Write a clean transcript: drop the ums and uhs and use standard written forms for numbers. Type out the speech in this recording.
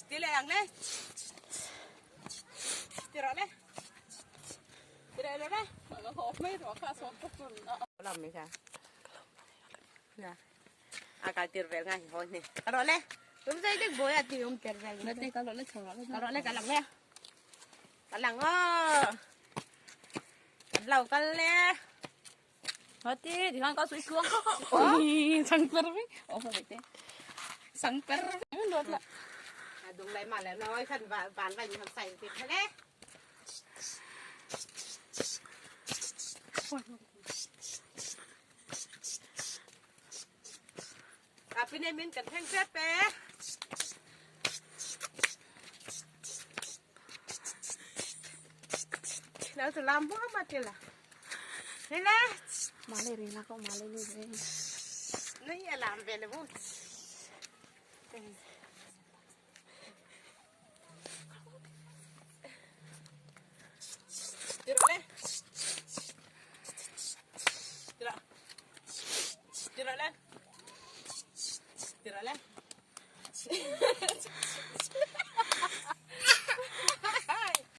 Ti leh ang le. Ti rawh le. Ti leh rawh le. Ka haw mai rawh kha sawm ka chun a. Lam ni kha. Na. A kal tir vel nga hi hawi ni. Ka rawh le. Tum zai dek boy a ti um tir vel. Na te ka rawh le chho rawh le. Ka rawh le ka lang le. Ka lang aw. Kan lo kal le. Hati ti khan ka sui chuang kha kha. Oi sang per vi. Oh ma te. Sang per vi lot la. A dung lai ma le noi khan va van vai ni ham sai ti thale. A pine min kan thleng tep e. Nau tu lam hua ma tila. Nila. Male ri na ko male ni re. Nei a lam ve le bu. Tira le. Tira. Tira le. Tira le.